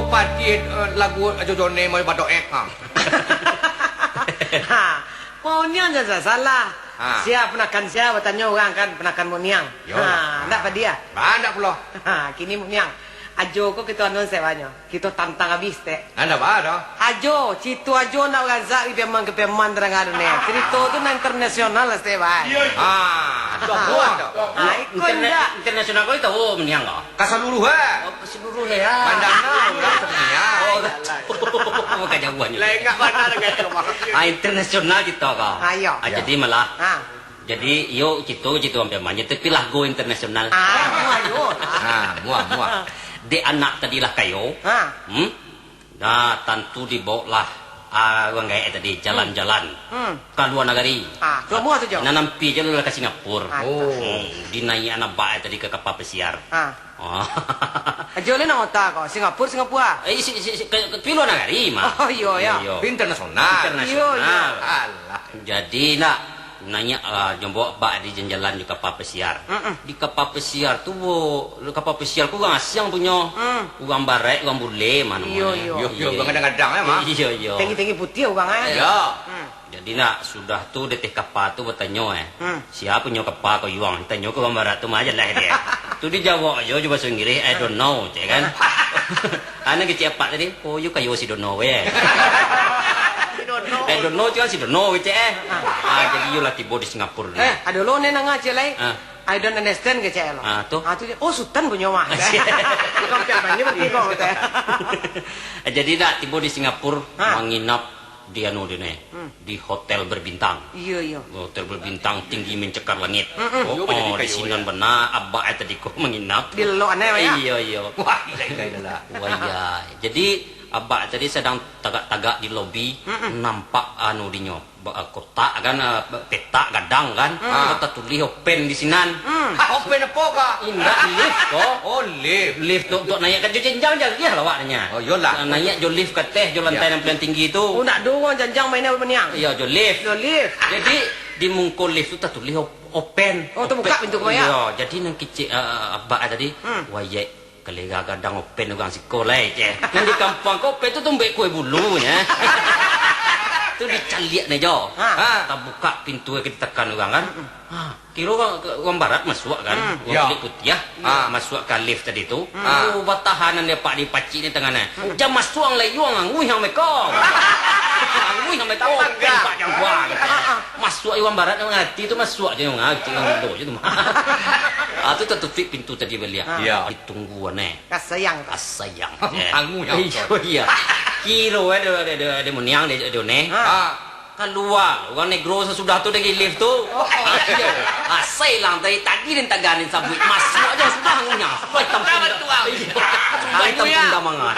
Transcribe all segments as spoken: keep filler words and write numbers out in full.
Pati, eh, lagu Ajo Jone, mau badoek, ha. Ha, Mak Uniang jan salah. Ha. Sia panakan sia, batanyo urang kan, panakan Mak Uniang. Yo. Ha, ndak padiah. Ba, ndak pulo. Ha, kini Mak Uniang. Ajo ko kito anu sewanyo. Kito tantang abih, Tek. Ndak ba doh. Ajo, citu ajo ndak barazak di Piaman ka Piaman, tadanga tu, neh. Carito tu nan internasional lah, Tek, bai. Iyo, iyo. Ha, tu apo tu? Ha, iko Interne-, indak. Internasional ko itu, oh, Mak Uniang ko. Ka saluruah, eh. Oh, ka saluruah, eh, ya. Mandanga urang sadunia. Oh, ka jauah ni. Lengak bana dengan itu, Mak. Ah, internasional kito ko. Ah, iyo. Ah, jadi malah. Ha. Jadi, iyo, kito, kito hampir manje, tapi lah go internasional. Ah, muah juo lah. Ha, muah, muah. Dek anak tadi lah kayo. Ha. Hmm? Nah, tantu dibaoklah, ah, urang gaek tadi, jalan-jalan. Hmm. Ka lua nagari. Ah, tu muah tu, Jo. Nan ampia jo lah ka Singapura. Ah, tu. Oh. Hmm, dinaiak anak bak tadi ka kapal pesiar. Ah. Oh. Ajo le nak ota ko, Singapura, Singapura. Eh, si, si, si, ka, ka, pi lua nagari, mah. Oh, iyo, ya. Iyo. Internasional. Internasional. Iyo, iyo. Alah. Jadi, nak, naiak, ah, jo bak di jalan-jalan jo kapal pesiar. Mm-mm. Di kapal pesiar tu, bo, kapal pesiar ko urang asiang punyo. Mm. Urang baraik, urang bule, mah namonyo. Iyo, iyo. Iyo, iyo, urang gadang-gadang, eh, mah. Iyo, iyo. Tinggi-tinggi putiah urang, eh. Iyo. Mm. Jadi, nak, sudah tu, di ateh kapal tu batanyo, eh. Hmm. "Sia punyo kapal ko, Yuang?" Tanyo ka urang barat tu mah, jaleh dek. Tu dijawab ajo jo bahaso Inggirih, "I don't know," cek kan. Anu kecek apak tadi, "Oh, yo kayo si Dono we." Si Dono. "I don't know," cek kan, "si Dono we," cek, eh. Ah, jadi yo lah tibo di Singapura ni. Eh, ado lo ne nanga cek lai. Ah. "I don't understand," kecek lo. Ah, tu. Ah, tu, "Oh, Sutan punyo mah." Bukan pian banyak berarti kau, kata. Jadi nak tibo di Singapura, ha, manginap di anu di ne, hmm, di hotel berbintang. Iyo, iyo. Hotel berbintang tinggi mencekar langit. Mm-mm. Oh, oh, di sinan bana abak e tadi ko manginap. Di lelok ane, Mak, ya? Iyo, iyo. Wah, gila, gila, gila. Wah, iya. Jadi, abak tadi sadang tagak-tagak di lobi, mm-mm, nampak anu dinyo, ba-, kotak kan, eh, petak gadang kan, hmm, tatulih open di sinan. Hmm. Ah, open apo, Kak? Indak, lift ko. Oh, lift. Lift tu untuak naiak ka jo janjang jariah lah awaknyo. Oh, iyolah. Naiak jo lift ka ateh, jo lantai, ya, nan paling tinggi tu. Oh, ndak ado urang janjang mainan baniang? Iyo, jo lift. Jo lift. Jadi, di muko lift tu tatulih op-, open. Oh, tabukak pintu ko, ya? Iyo, jadi nan kecek, eh, abak tadi, hmm, "Wayek, kalera gadang open urang siko lai," cek. Nan di kampuang ko open tu tumbek kue bulunyo. Tu dicaliak ne jo. Ha. Ha, tabukak pintu ka ditakan urang kan. Mm-mm. Ha. Kiro urang, urang barat masuak kan, hmm, urang, yo, kulik putiah, ah, masuak ka lift tadi tu. Hmm. Oh, batahan nan dia pak di pacik ni tangan eh. Hmm. Jan masuak lai, yo, anguih ang meko. Anguih ang meko, tembak jangguang. Ah, ah. Masuak urang barat nan ngarati tu masuak je, urang ngarati urang Indo je tu. Ah, tu tatutuik pintu tadi baliak. Ah. Yo. Ditunggu aneh. Kasayang. Kasayang. Anguih ang. Iyo, iyo. Kiro eh, dia, dia, dia, dia muniang, dia, dia, dia, neh. Ah. Kalua, urang negro sasudah tu dari lift tu. Oh, oh. Ah, iyo. Asai lah, dari tadi den tagan den sabuik. Masuak aja sudah ngunyah. Sudah hitam punda. Iyo. Sudah hitam punda mangan.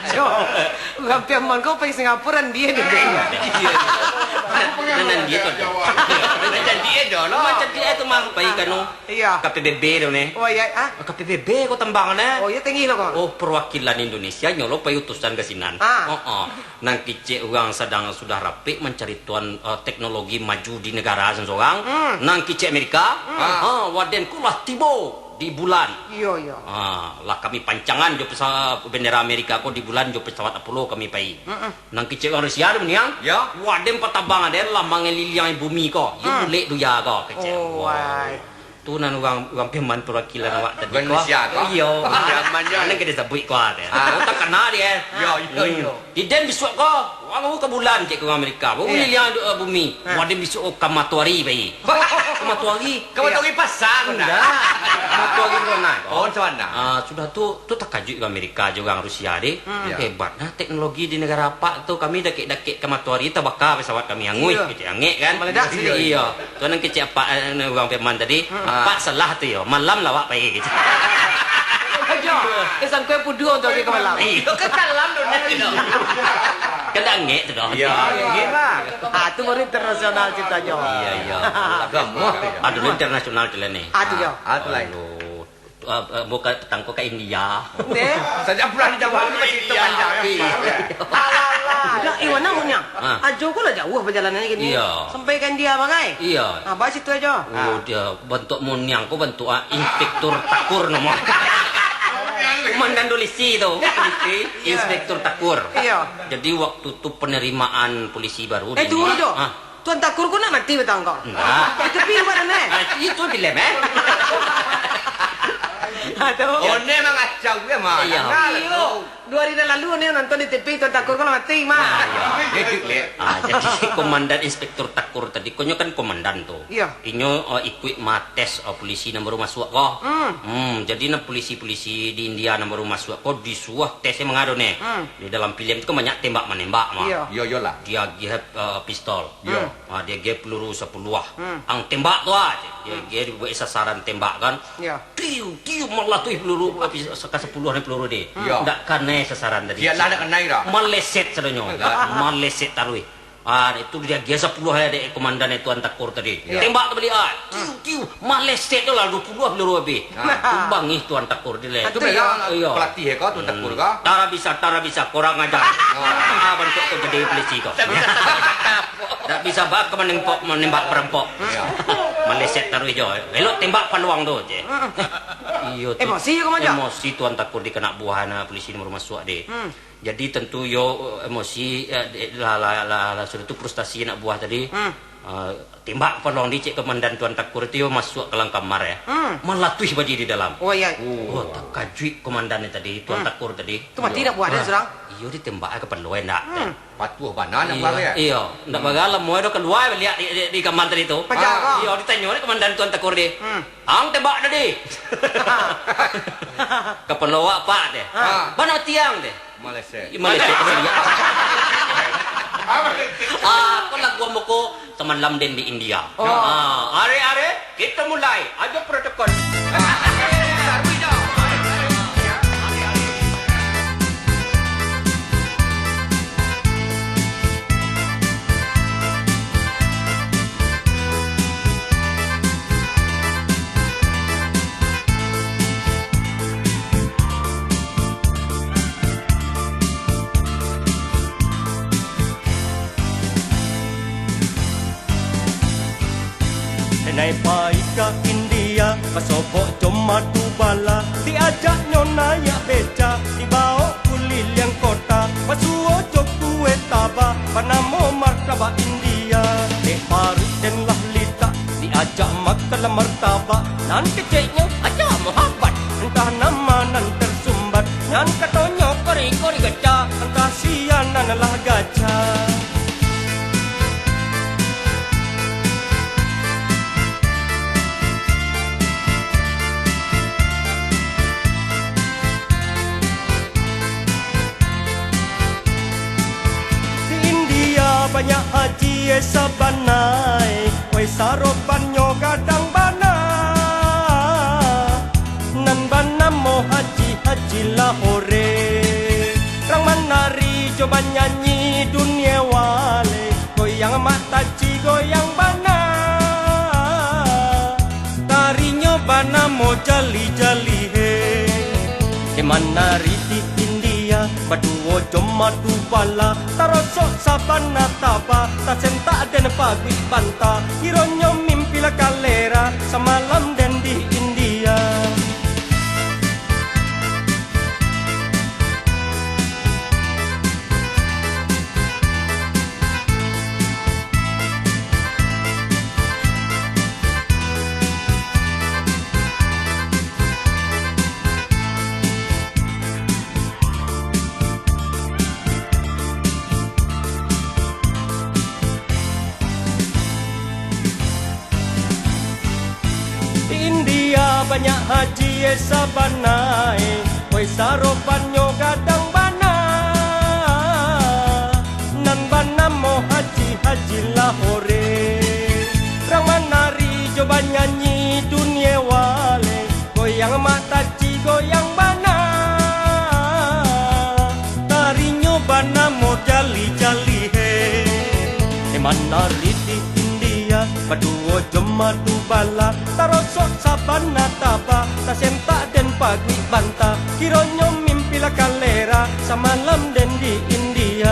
Jo, urang Piaman ko pai Singapura, dia ni. Iyo. Nan, nan dia tu. Macam dia dah lah. Macam dia tu mah, pai kanu. Iyo. K P B B tu ni. Oh, iyo, ah? K P B B ko tambangan, eh? Oh, iyo, tinggi lah ko. Oh, perwakilan Indonesia nyo lo pai utusan ka sinan. Ah. Oh, oh. Nan kicek urang sadang sudah rapek mancari tuan, eh, teknologi maju di negara sorang-sorang. Hmm. Nan kicek Amerika, hmm, ha, waden ko lah tibo di bulan. Iyo, iyo. Ha, lah kami pancangan jo pesa-, bendera Amerika ko di bulan jo pesawat Apollo kami pai. Mm-mm. Nan kicek urang Rusia tu, Niang. Ya. Waden patabang aden lah mangaliliangi bumi ko. Yo, hmm, bulek dunia ko, kicek. Oh, wah. Wai. Tu nan urang, urang Piaman perwakilan awak tadi ko. Indonesia ko? Iyo. Piaman je. Nan ka disabuik ko teh. Ah. Oh, takana dia. Iyo, iyo, hmm, iyo. Di den bisuak ko, wah, ka bulan, cek urang Amerika. Iyo. Baru liliang, eh, bumi. Ha. Wah, den bisuak ko ka matoari pai. Ka matoari? Ka matoari pasang, ndak? Ndak. Matoari corona ko. Oh, corona. Ah, sudah tu, tu takajuik urang Amerika jo urang Rusia deh. Hmm. Iyo. Hebat nah teknologi di negara apak tu. Kami dakek-dakek ka matoari, tabaka pesawat kami, anguih, iyo, gitu, angek kan? Meledak sendiri. Iyo. Tu nan kicek apak, eh, urang Piaman tadi, hmm, apak salah tu yo, malam lah awak pai gitu. Ajo, eh, sangkoi puduang tu lagi ka malam. Iyo. Ke dalam tu, nak, gitu. Kan dah angek tu dah. Iyo, angek lah. Ah, tu baru internasional cerita jo. Iyo, iyo. Agak muah tu. Aduh, internasional tu lah ni. Ah, tu jo. Ah, tu lain. Aduh. Ah, ah, bukan petang ko ka India. Neh. Sajak pulang di Jawa ni masih itu panjang. Iyo. Alah, alah. Dah, eh, mana Mak Niang? Ha. Ajo ko lah jauah perjalanannyo kini. Iyo. Sampai ka India bagai. Iyo. Ah, ba situ ajo. Oh, dia bantuak Mak Niang ko bantuak, ah, inspektur takur namo. Komandan polisi tu. Polisi, Iya. Inspektur Takur. Iya. Jadi, waktu tu penerimaan polisi baru Eh, di tunggu India. dulu. Ah. Tuan Takur ko nak mati batang ko? Ndak. Di tepi rumah tu, eh? Ah, itu filem, eh? Aduh. One mangacau dia mah. Iya. Iyo. Dua hari nan lalu ni nonton di T V, Tuan Takur ko lah mati, mah. Nah, iya. Ah, jadi Komandan Inspektur Takur tadi, konyo kan komandan tu. Iya. Inyo, eh, ikuik mates, eh, polisi nan baru masuak ko. Hmm. Hmm, jadi nan polisi-polisi di India nan baru masuak ko disuruah tes yang mangado ni. Hmm. Di dalam filem tu kan banyak tembak manembak, mah. Iya. Iyo, iyolah. Dia agiah, eh, pistol. Iyo. Hmm. Ah, dia agiah peluru sapuluah. Hmm. Ang tembak tu ah. Dia, Hmm. dia buek sasaran tembak kan. Iya. Tiu, tiu, malatuih peluru, habis ka sapuluah ni peluru deh. Iya. Ndak kanai sasaran tadi. Sialah ndak kanai dah. Maleset sadonyo. Alah. Maleset taruih. Ah, itu dia agiah sapuluah ya dek komandan itu Tuan Takur tadi. Iya. Tembak tu baliak, ah. Tiu, tiu, maleset tu lah dua puluah peluru habis. Ah. Tumbangih Tuan Takur di leh. Itu bela Iyo. pelatih ya kau, Tuan Takur Hmm. kau? Tara bisa, tara bisa, kurang ajar. Oh. Ah, bantuak tu jadi polisi kau. Tak bisa. Ndak bisa ba ka manembak, manembak perampok. Iya. Maleset taruih jo. Elok tembak paluang tu je. Iyo tu. Emosi ko mah, Jo? Emosi Tuan Takur dikena buah anak polisi nomor masuak deh. Hmm. Jadi tentu yo, eh, emosi, eh, de-, lah, lah, lah, lah, sudah tu frustasi anak buah tadi. Hmm. Eh, tembak paluang dicek komandan Tuan Takur tu yo masuak ka dalam kamar ya. Hmm. Malatuih badi di dalam. Oh, iya. Oh, takajuik komandan ni tadi, Tuan Hmm. Takur tadi. Tu mati Iyo. dak buah dia Ah, surang? Iyo ditembak ka paluang ndak. Hmm. Patuah bana nak Iyo, buah ya? iyo. Ndak Hmm. bagalam, muai dah kalua baliak di, di, di kamar tadi tu. Paja Ah. ko? Iyo, ditanyo dek komandan Tuan Takur deh. Hmm. "Ang tembak tadi." "Kapalo awak, Pak," deh. Ah. "Bana tiang," deh. Maleset. Ih, maleset. Ah, ko lagu ambo ko samalam den di India. Oh. Ah, are, are, kita mulai. Aja protokol. Denai pai ka India, basobok jo Madubala, diajaknyo naiak beca, dibaok kuliliang kota, basuo jo kue taba, banamo martabak India. Dek paruik den lah litak, diajak makan lah martabak, nan keceknyo aja muhabat, antah nama nan tersumbat, nan katonyo kori-kori gaca, antah sia nan lah gaca. Di India banyak haji, eh, sabanai, oi, sarobannyo gadang bana. Nan banamo Haji, Haji Lahore. Rang manari jo banyanyi dunia wale, goyang mak taci, goyang bana. Tarinyo banamo Jali-Jali he. Di manari di India, baduo jo Madubala, tarosok sabana taba, tasentak den paguik banta, kironyo mimpi lah kalera, samalam den di India. Di India banyak haji, eh, sabana, eh, oi, sarobannyo gadang bana. Nan banamo Haji, Haji Lahore. Rang manari jo banyanyi dunia wale, goyang mak taci, goyang bana. Tarinyo banamo Jali-Jali he. Di manari di India, baduo jo Madubala, tarosok sabana taba, tasentak den paguik banta, kironyo mimpi lah kalera, samalam den di India.